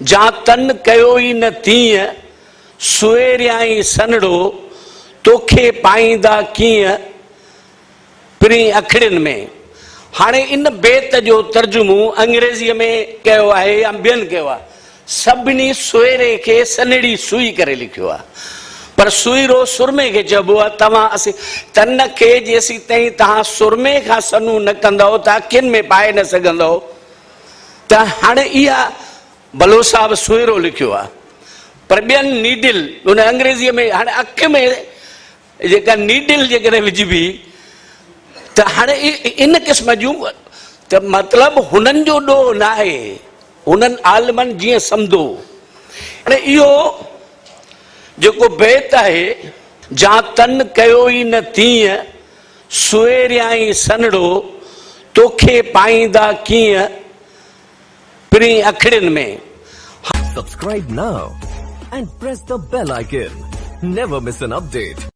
جا تن ڪيو ئي نه تيئن، سوئريائين سنهڙو، توکي پائيندا ڪيئن، پرين اکڙين ۾. هاڻي ان بيت جو ترجمو انگريزيء ۾ ڪيو آهي يا ٻين ڪيو آهي. سڀني سوئري کي سنهڙي سوئي ڪري لکيو آهي. پر سوئرو سرمي کي چئبو آهي. توهان اسين تن کي جيسيتائين توهان سرمي کان سنهو نه ڪندؤ ته اکين ۾ پائي نه سگهندؤ. ته هاڻي اها بلوچ صاحب سوئرو لکيو آهي پر ٻين نيڊل ان انگريزيء ۾ هاڻي اک ۾ جيڪا نيڊل جيڪڏهن وجهبي ته هاڻي ان قسم جون ته مطلب هنن جو ڏوهه ناهي هنن عالمن جيئن سمڌو هاڻي اهو جيڪو بيت آهي جا تن ڪيو ئي نه تيئن سوئريائين سنهڙو توکي پائيندا ڪيئن پرين اکڙين ۾. Subscribe now and press the bell icon. Never miss an update.